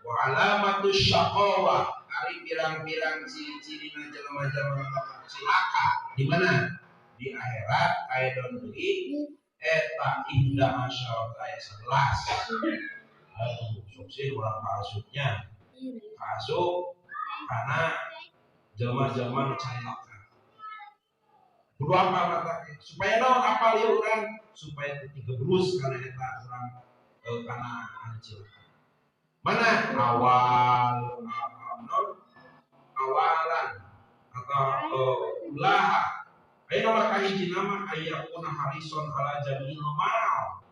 Wa alamatus syaqawah, ari pirang-pirang ciri-cirina jelema-jelema bakal cilaka di mana? Di akhirat aidon deui eta ihda asyarata ayat 11. Aduh, sok sih urang kaasupnya. Kaasup karena jelema-jelema nu cilaka. Kudu apal mata supaya naon apal ieu urang supaya teu tigebrus kana eta urang kana anu cilaka. Mana awal non awalan atau ulaha aya nomor kahiji nama ayakuna harison ala jami'il mal.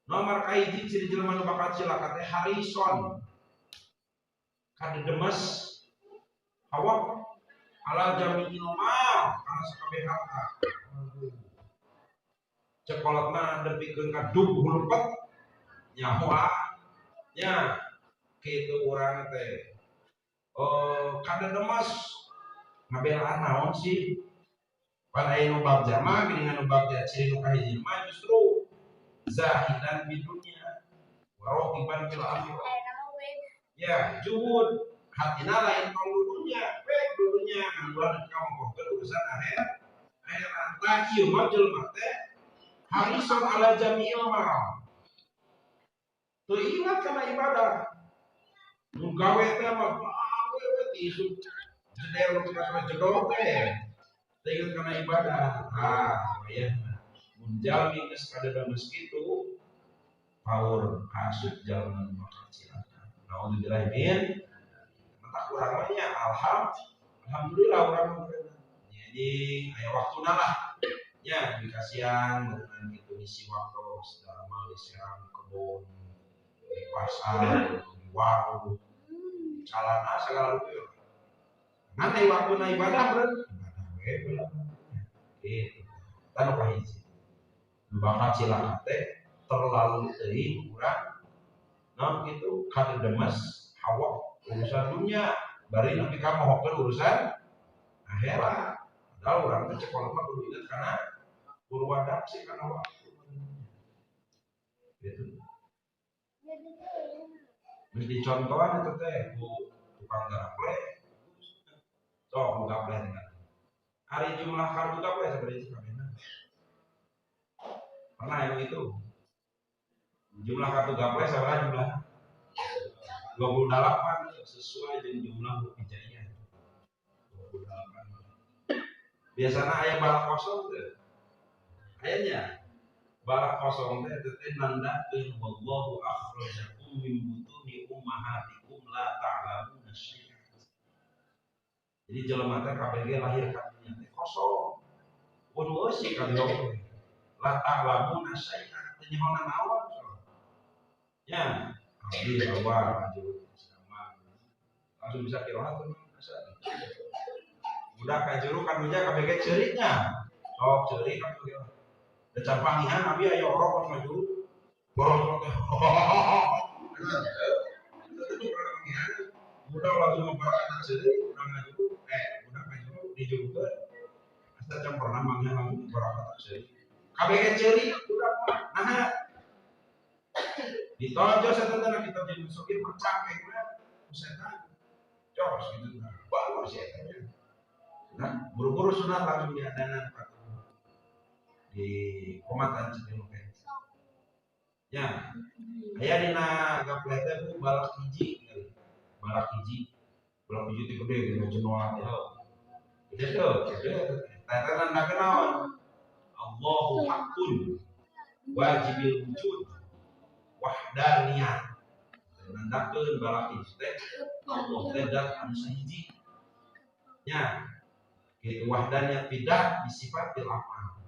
Nomor kahiji ciri jelema nu bakal cilaka teh harison kadedemes awak ala jami'il mal kana sakabeh harta. Cek kolotna depikeun ka dug hulupet nyahoa nya kitu urang teh. Oh, kadedemes ngabelaan naon sih? Pan aya nu bagja mah geuningan nu bagja ciri nu kahiji mah justru zahidan di dunya wa raqiban fil akhirah. Ya, juhud hatina lain tong dunya, we dunya ngan ulah ka ngomongkeun urusan akhirat. Akhirat tah ieu mah jelema teh harisan ala jami'il mal. Teu ingat kana ibadah. Nu gawe teh mah gawe we ti isuk jedel ka jedol teh. Teu ingat kana ibadah. Ah, wayahna mun jalmi geus kadedemes kitu paur asup jalma nu bakal cilaka. Naudzubillah min matak urang mah nya alhamdulillah urang mah jadi aya waktuna lah nya dikasihan meureunnan kitu ngisi waktu segala mah di serang kebun di pasar di warung di calana segala rupi ngan aya waktuna ibadah beureun ibadah we beureun kitu tah nu kahiji nu bakal cilaka teh terlalu teuing urang naon kitu kadedemes hawa urusan dunia bari nepi ka mohokeun urusan akhirat. Padahal urang teh cek kolot mah kudu inget kana purwadaksi kana waktu gitu. Geus dicontohan eta teh ku tukang gaple. Sok ku gaple teh. Ari jumlah kartu gaple sabaraha kabehna? Pernah yang itu? Jumlah kartu gaple sabaraha jumlah? 28 sesuai dengan jumlah huruf hijaiyah. 28. Biasana aya balak kosong teh. Ayanya balak kosong teh teh nandakeun wallahu akhrajakum min butuni ummahatikum la ta'lamuna syai'a. Jadi jelema teh KBG lahir ka dunya teh kosong. Pun eusi ka dieu. La ta'lamuna syai'a teu nyaho naon. Ya, abdi awal juru sama langsung bisa kirohat tuh asa. Udah ka juru kan dunya KBG ceuriknya. Sok ceurik kan kieu. Da can pangihan abi aya orok pas ngajuru. Borok teh. Udah langsung ngebarak ceurik, udah ngajuru, udah ngajuru dijurukeun. Asa can pernah mangihan langsung ngebarak ceurik. KBG ceurik udah mah. Nah, ditojo setan kita jadi sopir percangkengna ku setan. Cos gitu nah. Bawa si eta. Nah, buru-buru sunat langsung diadanan di komatan cenah teh. Ya. Aya dina gaple teh bu balak hiji. Balak hiji. Balak hiji teh gede gede jenoa teh. Gede teh, gede teh. Teh nandakeun naon? Allahu haqqun wajibil wujud wahdaniyah. Nandakeun balak hiji teh Allah teh zat anu sahiji. Nya kitu wahdaniyah tidak disifatil af'al.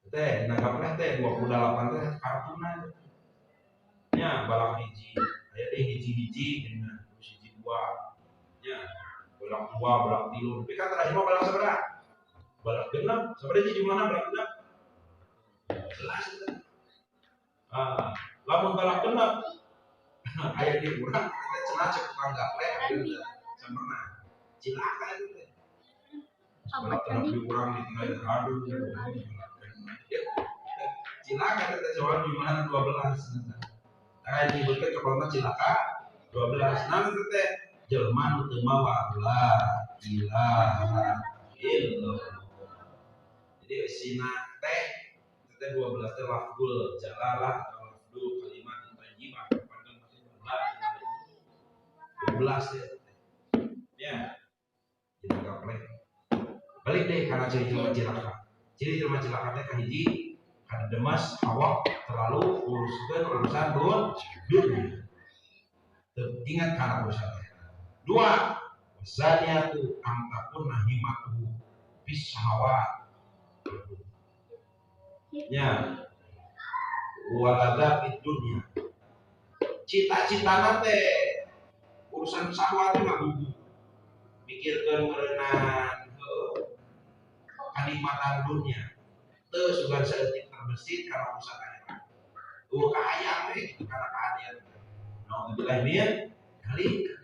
Teh dina gapleh teh 28 teh kartuna. Nya balak hiji aya deui hiji-hiji cenah terus hiji dua. Nya balak dua, balak tilu. Tapi kan terakhir mah balak sabaraha? Balak genep. Sabaraha hiji jumlahna balak genep? Jelas eta. Ah, lamun balak genep aya di urang teh cenah cek tukang gaple can pernah. Cilaka itu teh. Balak genep di urang ditinggal aduh. Cilaka teh soal jumlahna 12. Tah nyebutkeun cokolna cilaka 12. Naon teh teh? Jelema nu teu mawa la ilaha illallah. Jadi eusina teh teh 12 teh lafzul jalalah atau lafzul kalimat thayyibah panggil la 12 ya. Ya. Jadi gaplek. Balik deh karena ciri jelema cilaka. Ciri jelema cilaka teh kahiji kademas awak terlalu uruskeun urusan dunia. Ingat karena urusan akhirat. Dua, wazaniyatu an takuna himatuhu fis syahawat. Ya. Walada fid dunya. Cita-citana teh urusan syahwat teh ngagugu. Mikirkeun meureunan kanikmatan dunia. Teu sugan saeutik terbesit kana urusan akhirat. Eueuh kahayang we kitu kana kahadean. Naudzubillah min dzalik.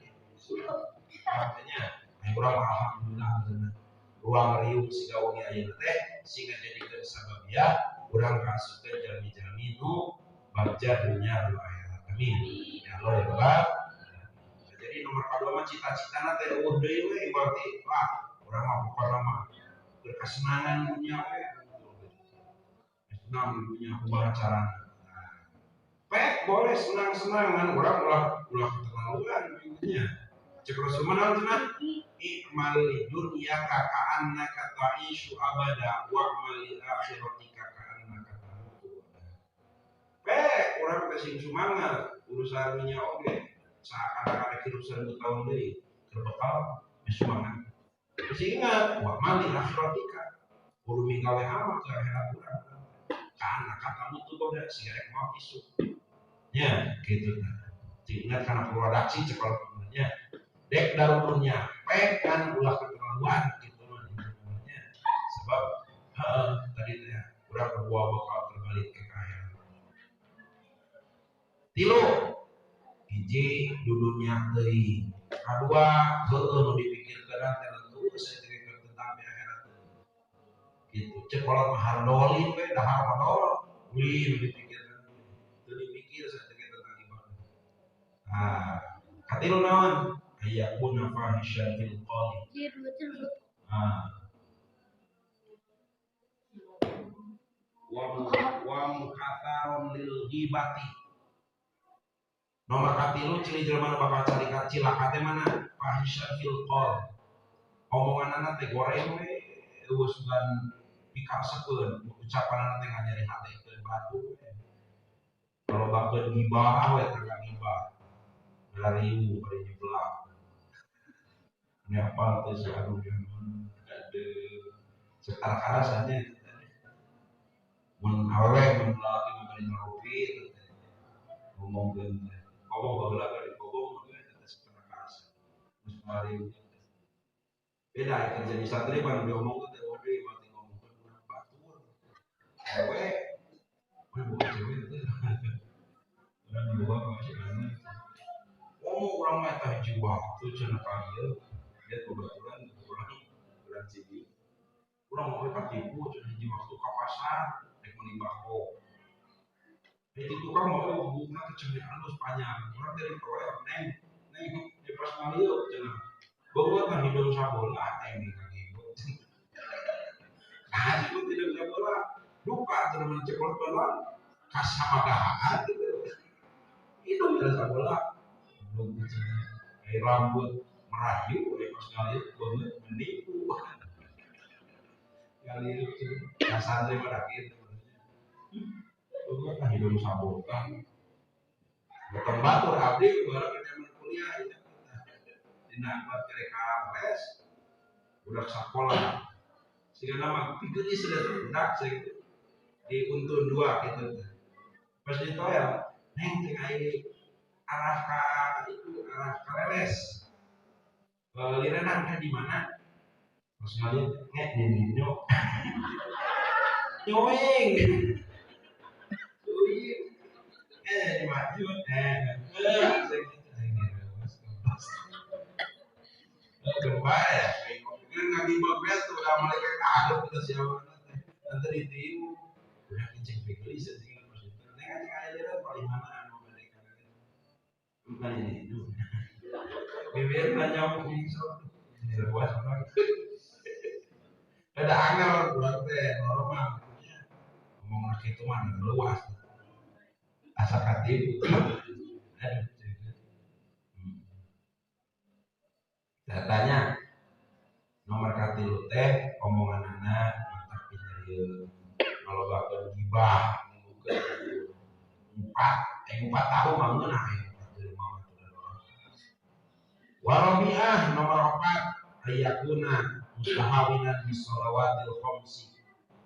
Makanya aya urang alhamdulillah ruang riung siga wengi ayeuna teh sehingga jadikeun sababiah urang kaasupkeun jalmi-jalmi nu bagja dunya nu akhirat. Amin. Ya Allah ya Rabbal. Jadi nomor kadua mah cita-citana teh eueuh deui we berarti wah urang mah pokona mah berkesenangan dunya we. Senang dunya kumaha carana. Pek boleh senang-senangan urang ulah keterlaluan intinya. Cek Rasul mana cenah? I'mal li dunyaka ka'annaka ta'ishu abada wa'mal li akhiratika ka'annaka tamutu. Pek urang teh sing sumangat urusan dunya oge. Seakan-akan hidup 1000 tahun deui keur bekal geus sumangat. Terus ingat wa'mal li akhiratika. Kudu migawe amal ke akhirat urang. Ka'annaka tamutu goda siga rek maot isuk. Ya, gitu nah. Ingat karena produksi cek kalau nya. Dek darunya pek kan ulah keterlaluan gitu namanya. Sebab tadi teh urang berbuah bakal terbalik ke akhirat. Tilu hiji dudunya teuing. Kadua heueuh nu dipikirkeun teh lentu saeutik tentang di akhirat. Gitu. Cek kolot mah hardolin we dahar modol ulin nu dipikirkeun. Teu dipikir saeutik tentang ibadah. Nah, katilu naon? Ayakuna fahisyan fil qali. Wa mukatsaron lil ghibati. Nomor katilu ciri jelema nu bakal cari cilaka teh mana? Fahisyan fil qol. Omonganana teh goreng we eueuh sugan pikaresepeun, ucapanana teh nganyeri hatekeun batur. Lobakeun ghibah we teh ghibah. Lariu bari nyeblak. Ini apa teh si aduh yang ada setara karasannya mun awewe mun lalaki mah bari ngaropi ngomongkeun ngomong baheula bari ngomong eta teh setara karasan geus mari beda kerja di santri mah diomongkeun teh waduh mati ngomongkeun urang batur awewe mah boga cewek teh urang dibawa ka si anu ngomong urang mah eta hiji waktu cenah ka ieu lihat kebetulan orang sini kurang mau katipu cenah hiji waktu ka pasar rek meuli bako itu tukang mau hubungna teh cenah alus panjang urang dari proyek neng neng di pas ngalieu cenah boga tah hidung sabola neng ngagibut nah itu tidak sabola duka cenah mun cekolot balan kasamagahan gitu hidung tidak sabola rambut merayu oleh pas ngalir banget menipu ngalir nah santri pada gitu kan hidung sabotan beteng batur abdi baru ke zaman kuliah ya dina kereka les budak sekolah sehingga nama pikirnya sudah budak saya di Untun 2 gitu pas di toel neng tengah ini arah ka itu arah ka leles lirenan kan di mana? Pas ngalian ngek di nyok. Nyoing. Nyoing. Di maju. Gempa ya. Ngagi mobil tuh udah mulai kayak kaget kita siapa nanti ditiup. Udah kenceng pegelis sih pas itu. Neng aja aja paling mana anu mereka. Bukan ini. Bibir nanya sok. Ini luas banget. Ada anger urang teh normal. Ngomong kitu mah luas. Asa katipu. Datanya nomor katilu teh omonganana matak pinyeri ngalobakeun gibah ngungkeun 4 tahun mah ngeunah aya 4 jelema mah warabiah nomor 4 ayakuna mustahawinan bisalawatil khamsi.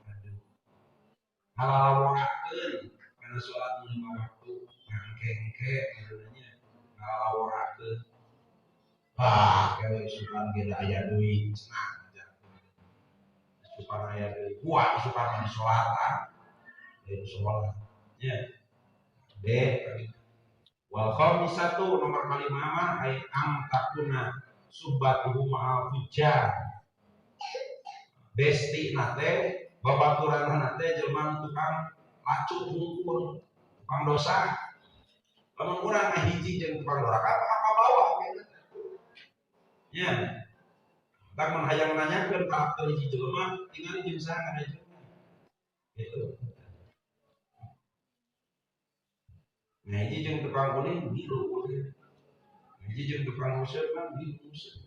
Aduh ngalalaworakeun kana salat 5 waktu ngangkengke aduhnya ngalalaworakeun. Bah, kalau isukan gede aya deui cenah aja. Isukan aya deui kuat isukan mah disolatan. Lain sholat. Nya. B. Wal khamisatu nomor kalima mah ai am takuna subbatuhu ma'al fujar. Besti na teh babaturanna teh jelema tukang lacut hungkul, tukang dosa. Lamun urang ngahiji jeung tukang doraka bakal kabawa gitu. Ya, tak mun hayang nanyakeun karakter hiji jelema tingali jeung saha ngahijina. Gitu. Nah, hiji jeung tukang kuning milu kuning. Hiji jeung tukang useup mah milu useup.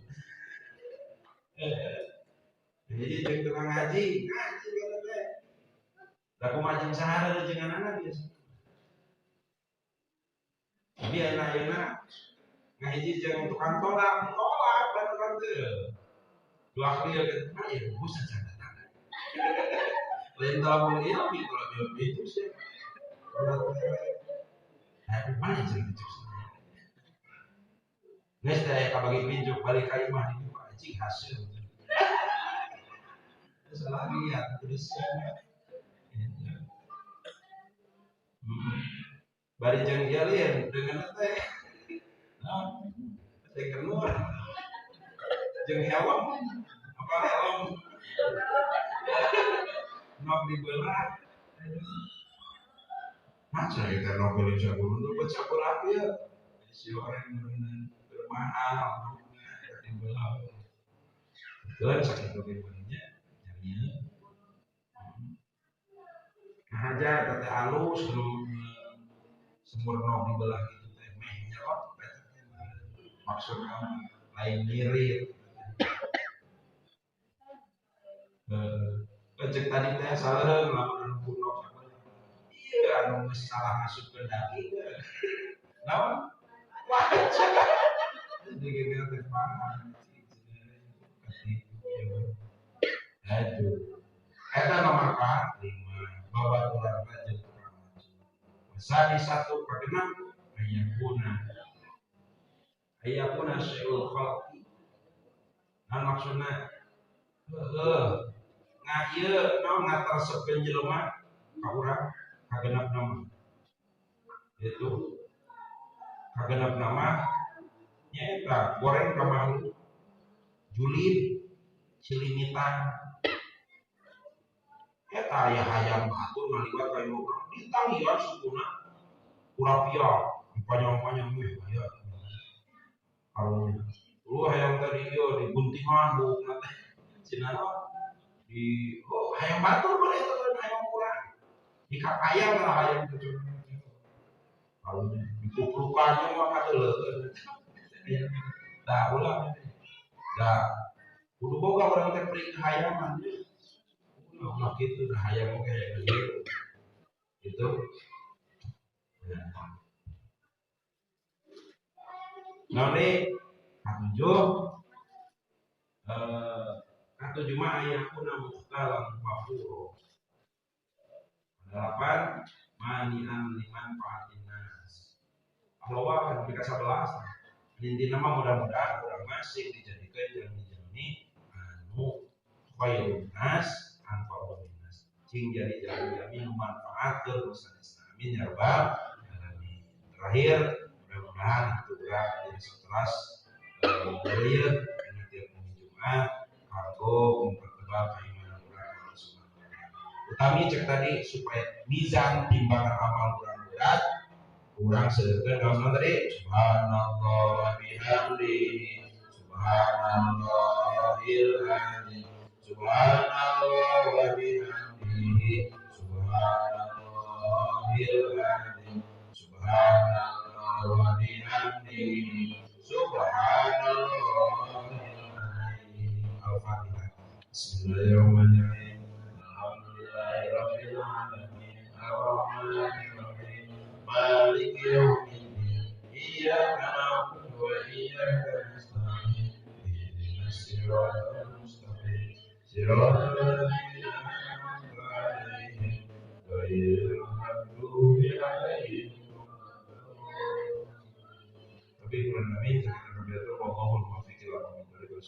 Hiji jeung tukang ngaji, ngaji kana teh. Da kumaha jeung saha rejenganana biasa. Tapi ayeuna ngahiji jeung tukang tolak, tolak baturan teh. Dua kali ya kan, ya bosan catatan. Lain tolak ilmi, tolak ilmi itu sih. Nah, mana cerita itu? Geus teh kabagi pinjuk balik ka imah di Pak Haji hasil. Salah lihat terus ya. Bari jeung ieu lian dengan teh. Nah, teh kenur. Jeung helm, apa helm? Nok dibelah. Macam kita nobel sakurun tuh baca sakurah ya. Si orang yang bermahal dibelah. Keun sakitu ge nya. Jadinya. Nah aja teh alus nu semur nok dibelah gitu teh meh nyerot maksudna lain ngirit. Cek tadi teh salah lamun anu kunok iya anu geus salah ngasupkeun daging. Naon? Wajah. Jadi gitu teh paham. Aduh. Eta nomor 5 babaturan jeung tukang maju. Sadi satu kagenap ayakuna. Ayakuna syai'ul khalqi. Nah maksudna heuh nah ieu naon ngataresepkeun jelema ka urang kagenap nama. Itu kagenap nama nyaeta goreng ka makhluk julid cilimitan eta aya hayam batur ngaliwat ka imah urang ditanggihan sukuna kurapia panjang-panjang weh aya karunya lu hayam tadi ieu diguntingan buukna teh cenah di oh hayam batur mah eta hayam urang di kapayang lah hayam teh karunya dikuplukannya mah kadeuleukeun tah ulah dah kudu boga urang teh pring hayaman ulah kitu dah hayam oge hayam gitu itu. Nah, ini katujuh katujuh mah ayakuna mukhtalan wafuro. 8 mani'an liman faatin nas. Allah kan mereka 11. Intina mah mudah-mudahan urang masih dijadikan jalmi-jalmi anu khairun nas anfa'un nas. Cing jadi jalmi-jalmi nu manfaat keur sanesna. Amin ya rabbal alamin. Terakhir mudah-mudahan itu urang jadi seteras beureuyeuh dina tiap Jumat kanggo mempertebal keimanan urang ka Allah Subhanahu wa taala. Utami cek tadi supaya mizan timbangan amal urang berat, Urang seukeun kaos tadi subhanallah wa bihamdihi subhanallahil azim subhanallah wa bihamdihi subhanallahil azim subhanallah wa bihamdihi subhanallahil azim. Al-Fatihah. Bismillahirrahmanirrahim. Alhamdulillahirabbil alamin arrahmanir rahim maliki yaumiddin iyyaka na'budu wa iyyaka nasta'in ihdinas siratal mustaqim siratal ladzina an'amta 'alaihim ghairil maghdubi 'alaihim waladdallin. Tapi kurang amin, wallahu muwaffiq ila aqwamit thoriq.